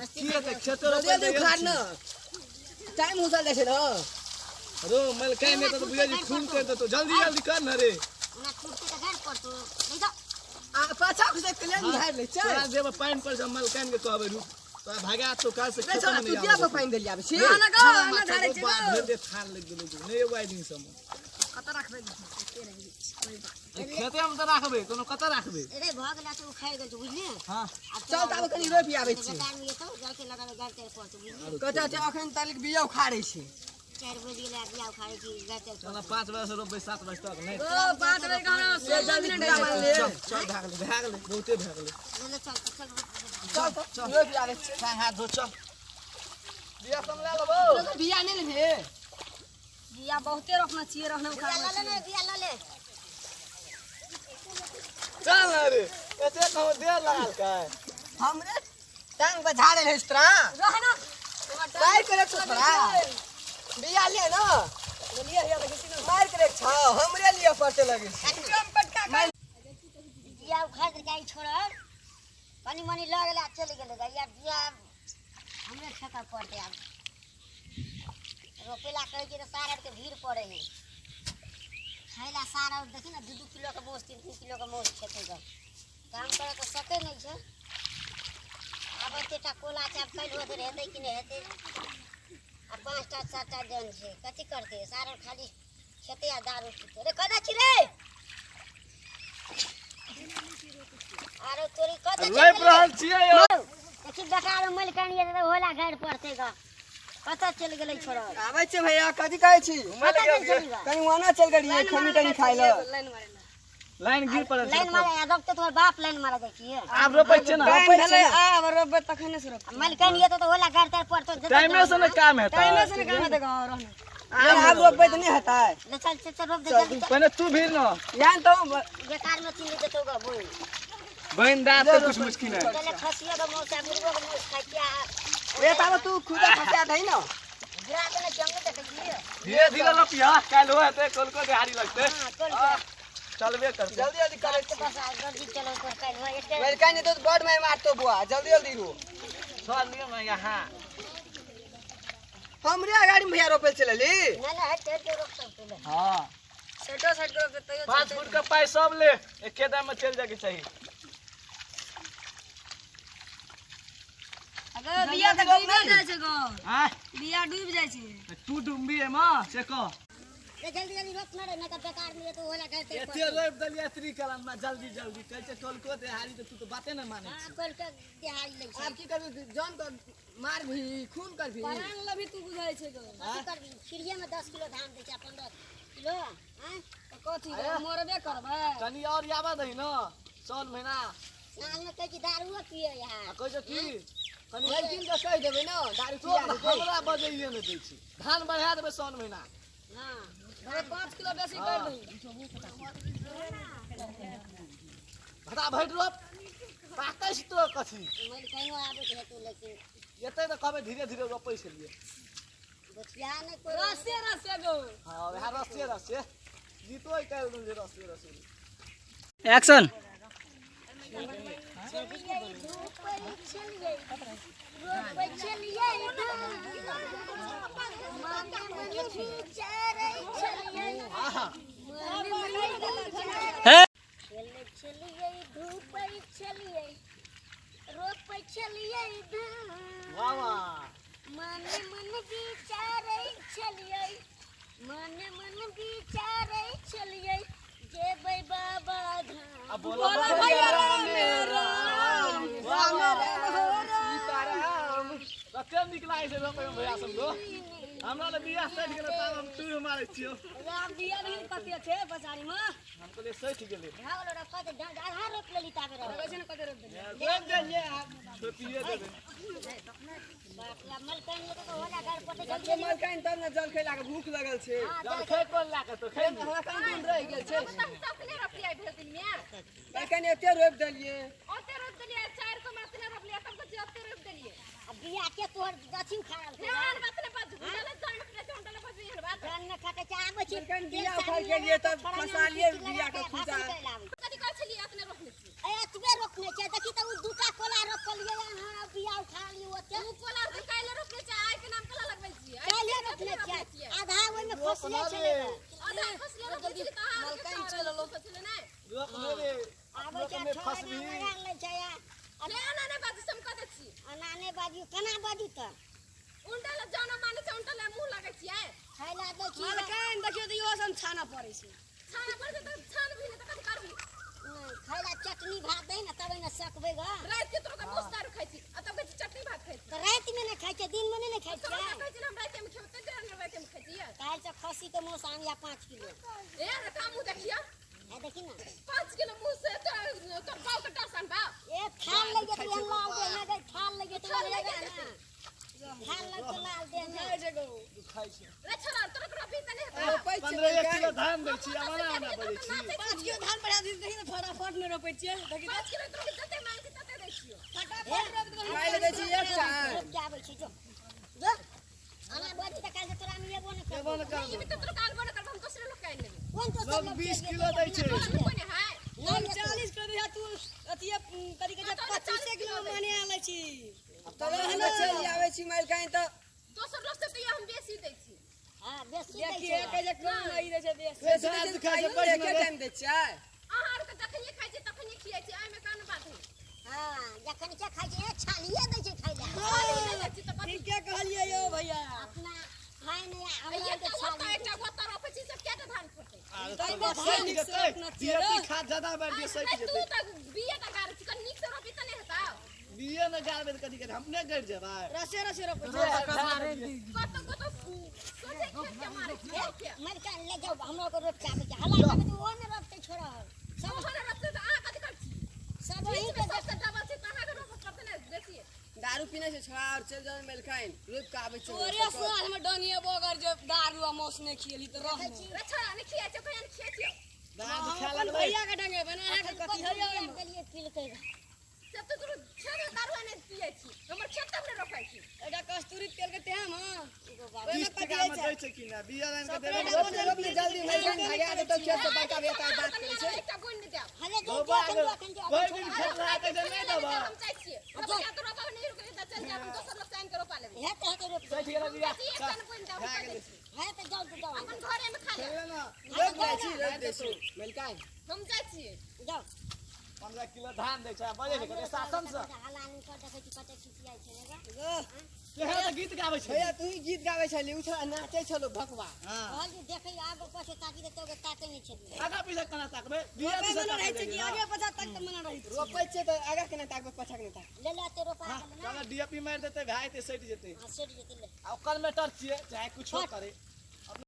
की हेतै खेतो जल्दी रोपै जल्दी उखाड़ न टाइम हुसल जाइ छै न। रो मलकाइ नहि तऽ बुझै छी खून कर देतो, जल्दी जल्दी कर न रे। ओना टूटते तऽ गाड़ि पड़तौ नहीं तो। आ पाछा घुसैक के लेन झाड़ि लै छै। तोरा जेब पानि पर से मलकाइन के कहबै रुक, तोरा भगा तो काल से रे खेतो छोरा में तू नहीं किया आबै पर पानि देली आबै छी? रे, ना गो, ना झाड़ै छै बाप गो। भरि दे थाल लागि गेलै गो, नहि एगो आइ दिन सब कतऽ राखबै? खेते मे तऽ राखबै, कोनो कतऽ राखबै? रे भऽ गेला तऽ उखाड़ि गेल छै बुझलियै। हाँ। आब चल ताबे कनि रोपि आबै छी। बेकार में एतौ जलके लगाबै गाड़ि ताड़ि पड़तौ बुझलियै। कतऽ छै अखन तलिक बिया उखाड़ै छी। 4 बजे गेलै आ बिया उखाड़ै छी गाड़ि ताड़ि चल 5 बजे से रोपबै 7 बजे तक नहि। ओ 5 बजे कहाँ से जल्दी पूरा मान ले। चल चल भए गेलै, भए गेलै, बहुते भए गेलै। ले चल चल चल तऽ रोपि आबै छी। टांग हाथ धो चल। बिया सब लए लेबौ। तो बिया नहि लेबही? बिया बहुते रोपना छियै रहने बिया उखाड़ना लऽ ले ने बिया लऽ ले। चल न रे, एते कहूँ देर लागल कै। हमरे टांग पर झाड़े है तोरा। रहना मार के रख तोरा। बिया ले न। लिए हिया देखै छी न। मार के रख छौ, हमरे लिए पड़ते लगे छै। बिया उखाड़ि देलकै ई छोड़ल कनि मनि लऽ गेलै आ चलि गेलै। बिया बिया हमरे ठेकऽ पड़तै आब। रोपेला कहै छियै तऽ सार आरके भीड़ पड़ै है खाय ला सार आर। देखी ने 2-2 किलो के मोस 3-3 किलो के मोस खेतै गऽ, काम करऽ तऽ सकै नहि छै। आब एतेटा कोला छै, आब काल्हि होते हेतै कि नहि हेतै। आ 5टा 7टा जन छै, कथी करतै सार आर? खाली खेतै आ दारू पीतै। रे कतऽ छी रे? आरो तोरी कतऽ चलि रोपि गेलै? रहल छियै यौ। देखी बेकार मलकान ये होला गाड़ि पड़तै गऽ। कतऽ चलि गेलै छोड़ल? आबै छै भैया, कथी कहै छी? कतऽ गेल छली गऽ? कनि ओना चल गेलियै खमी तनी खाइ लए। लाइन मारे ला। लाइन गिर पड़ल छै। लाइन मारे आ रोपते तोहर बाप लाइन मारे जाइ छियै? आब रोपै छियै ने। टाइम भेलै आब रोपबै तखने से रोपबै। मलकान ये तऽ होला गाड़ि ताड़ि पड़तौ। टाइमे से ने काम हेतै। टाइमे से ने काम हेतै गऽ रहना। आब रोपबै तऽ नहि हेतै। ले चल चल चल रोप दे जल्दी चल। पहिने तू भीड़ न। यहाँ तऽ बेकार में चिन्ह देतौ गऽ बोल। बहिन दाँत के कुछ मुश्किल है। चले खसियो के मौस आ मुर्गो के मौस खाइ छियै आ रे ताबे तू खुदा फंसा दही न। गिरा देने जंगल देखै छियै। धीरे धीरे रोपिया, काल्हि हो हेतै, कल को दिहाड़ी लगतै। हाँ कल के चलबे करतै। जल्दी जल्दी करै छी। बस आ जल्दी चलो तोर काल्हि हो एते। लड़का नहीं तो बड़ मार मारतो बुआ, जल्दी जल्दी रो। चल लियो न यहाँ। हमरे अगाड़ी में भैया रोपे चलली। ना ना हट हट रोप सब पहिले। हाँ। साइडो साइड के रोपते तैयो 5 फुट के पाई सब ले, एके दाम में चल जाके चाहिए। अगर बिया तऽ डूबि जाइ छै गो। हाँ? बिया डूबि जाइ छै। तू डूबी है मां, से कह। रे जल्दी जल्दी रोप न रे, नहीं तो बेकार में तो होला गाड़ि ताड़ि एते पड़तौ। रोपि देलियै त्रिकरण में जल्दी जल्दी, कहै छै कल को दिहाड़ी तऽ तू तऽ बाते नहि मानै हाँ छी। कल के दिहाड़ी लै छै। आब की करबी? जान कर मार भी खून कर भी। परान लभी तू बुझै छै गो। कथी करबी? फ्रीये में 10 किलो धान दै छै आ 15 किलो आँय? तऽ कथी गो मरबे करबै? कनि और आबऽ दही न साउन महीना। साल में कहै छी दारुओ पिए यहाँ। आ कहै छै की कनि लड़किन के कहि देबै न दारू तो पिया देतै। हमरा बजैये नहि दै छी, धान बढ़ा देबै साउन महीना। हाँ अरे 5 किलो बेसी कर दही। भटा भरि रोप पाकै छै तोर कथी। मलकाइनो आबैत हेतौ लेकिन एतै तऽ कहबै धीरे धीरे रोपै छलियै। बचिया नहि कोइ। रसे रसे गो। हाँ वएह रसे रसे जीतो काल्हि दिन जे रसे रसे। एक्शन। चलियै धूपै चलियै रोपै चलियै मन मन विचारै चलियै आहा मन मन विचारै खेलै चलियै धूपै चलियै रोपै चलियै धान। वाह वाह। मन मन विचारै चलियै मन मन विचारै चलियै जेबै बाबा धाम। आ बोलो भैया राम राम राम राम हो सीताराम। कते नीक लागै छै रोपै मे भैया सब गो। हमरा लग बियाह सठि गेलै तब हम तू मारै छियौ। आब बिया देखी कते छै पछाड़ी में। हम कहलियै सठि गेलै। भए गेलो रे कते आधा रोपि लेली ताबे रह। कहै छै ने कते रोपि देलियै। रोपि देलियै आब छोपिए देबै। बाप रे मलकान ये तो होला घर पटे जब जल्दी। मलकाइन तब न जल खैला के भूख लगल छै। हाँ जल खै कोन ला के तो खै। हमरा कनि दिन रहि गेल छै। तखने रोपलियै भरि दिन में। मलकाइन एते रोपि देलियै। ओते रोपि देलियै 4 गो मात्र रोपलियै तब तऽ ओते रोपि देलियै। आ बिया के तोहर अथी उखाड़ल हे एहन बात नहि बाजू, बुझल जान के चौंटल बाजू एहन बात। जान में खटे छै आबै छी। मलकाइन बिया उखाड़ के लिए तब फसालियै बिया के खुजा। कथी कहै छलियै अपने रोपने छियै? ए एतबे रोपने छै देखी तऽ उ दूटा कोला रोपलियै अहाँ बिया उखाड़लियै ओते। उ कोला के काइले रोपले छै, आइ के नाम कला लगबै छियै? काल्हे रोपले छियै, आधा ओहिमे फसले छलै। आधा फसले रोपले छियै तऽ अहाँ आरके सोचले नहि? रोप ने रे। आबै छै मे छोड़ा फसबी। मरा लै छै आ। हे एना नहि बाजू से हम कह दै छी। एना नहि बाजियौ, केना बाजू तऽ? उल्टा ले जानो माने छै, उल्टा ले मुँह लगै छियै। खाय लए दै छी। मलकाइन देखियौ तऽ इहो सब छाना पड़ै छै। छाना पड़ै छै तऽ छान भी नहि तऽ कथी करबी? नहि, खाय लए चटनी भात दै ने तब ने सकबै ग। राति के तोरा मुस दारू खाइ छी आ तब कहै छी चटनी भात खाइ छी। तऽ रातिमे नहि खाइ छै, दिनमे नहि ने खाइ तोरा छियै। कहै छी ने हम रातिमे खेबै, तै दुआरे रातिमे खाइ छियै। काल्हिसँ खस्सीके मांस आनिया 5 किलो। ए रे का मुँह देखिया? हे देखी ने। 5 किलो मुँह से तोर बाप के टासन बा। ए थाल लग जेतै एहन लाल देह में गई, थाल लग जेतै थाल ओहन लग जगह जेतै। ना। थाल लग के लाल देह में। खाइ छै गो। दुखाइ छै। रे छोरा तोरा के रोपी तऽ नहि हेतौ। रोपै छियै 15 मलकाइन। किलो धान दै छी, आब एना एना बजै छी। 5 किलो धान बढ़ा दी देखी ने, फटाफट नहि रोपै छियै देखी। 5 किलो तोरा के जते मांग छी तते दै छियौ। फटाफट रोप देबै। खाइ लए दै छी एक टाइम। रोप के आबै छी, जो जो आना बाजी तऽ काल्हि से तोरा हम एबो नहि एबो करबौ। नहि करबौ। ई भी तऽ तोरा काल बन करबो, हम दोसरे लोग के आनि लेबै। कोन तो लोग 20 किलो दै छै। तोरा लोग कोइ नहि है। नहि हम लेतौ। 40 किलो दिहा तू अथिये तरीके से 25 किलो माने आलै छी। तब एहने चलि आबै छी मलकाइन तऽ। दोसर लोग से तऽ हम बेसी दै छी। हां बेसी दै देखिए छै। कहै छै कम नहीं दै छै बेसी। बेसी दै छै तऽ खाइयो ने एके टाइम दै छियै। अहाँ आर के जखनिये खाइ छियै तखनिये खियाइ छियै, एहिमे कोन बात है? हां जखन के खाइ छै छालिए दै छै खाइ लए। खाली नहि दै छी तऽ कथी? ठीके कहलियै यौ भैया। अपना खाइ नहि हमरा एकटा के ओतऽ छाली। एकटा ओतऽ रोपै छी से कएटा धान फटै? आर तो सटि जेतै, डीएपी खाद ज्यादा मारि दियौ सटि तू जेतै। तऽ बिये तऽ गारै छी, कनि नीक से रोपी तऽ नहि हेतौ? बिये ने गाड़बै तऽ कथी करबै, हम नहि गड़ि जेबै। रसे रसे रोपै छै। कतौ कतौ सोझे खेत के मारै छी के। मलकाइन ले जाउ, हमरा के रोप के आबै छै। हल्ला करबै तऽ ओहो नहि रोपतै छोड़ा। सब ओहो रोपतै तऽ अहाँ कथी करै छी? सब वही बीचमे के सबसँ डबल छै तऽ अहाँके रोपऽ पड़तै ने बेसी। दारू पीने छै छोड़ा और चलि जाउ मलकाइन, रोपि कऽ आबै छी। तोरे साथ में डनिए बगर जे दारू आ मांस नहि खियली तऽ रह। रे छोड़ा नहि खियाइ छियौ, कहिया नहि खियाइ छियौ? दारू हम खाय अपन लगलै। भैया के डंगे बना अहाँके कथी है ओहिमे? देलियै पिलकै। से तऽ तोरा खेतमे दारू नहि पियै छी, हमर खेत तब नहि रोपाइ छी। एकटा कस्तूरी तेल के टाइम हां। 30 टका मे दै छै कि नहि? बिया आनि कऽ देबै। रोप ले, रोप ले जल्दी मलकाइन, भगा देतौ खेत से, बड़का भैया तार बात करै छै। एकटा बोनि नहि देब। हले जो गोबा अखन जो अखन जो भरि दिन खेत लगा कऽ नहि देबऽ। हम जाइ छियै। रोपा तऽ रोपा नहि रोपै तऽ चलि जायब, हम दोसर लोग से आनि कऽ रोपा लेबै। हेतै हेतै रोप। सटि गेलै बिया। एकटा नहि बोनि देब, हम कहि दै छी। हे तऽ जाउ तऽ जाउ। अपन घरेमे खा लेब। खेलै ने। रोपि दै छी, रोपि दै छी मलकाइन। हम जाइ छियै। जाउ। 15 किलो धान दै छै, बजै छै कते शासन से। हल्ला नहि कर, देखै छी कते खिसियाइ छै रे। तेहन तऽ गीत गाबै छै। भैया तू ही गीत गाबै छली, उ छोड़ा नाचै छलो भकवा। हां कहलियै देखै आगो पाछू ताकि देतौ के ताकै नहि छलियै। आगा पीछा केना ताकबै? बिया रोपै दिशा मना रहै छै ताकबै कि ने। आगे पछा तक तऽ मना रहै छै। रोपै छियै तऽ आगाँ केना ताकबै, पाछाँ केना ताकबै? ले ले एते रोपा हां गेलै ने। चल डीएपी मारि देतै, भए जेतै, सटि जेतै। हां सटि जेतै ले। आ ओकर मैटर छियै, चाहे कुछो करे।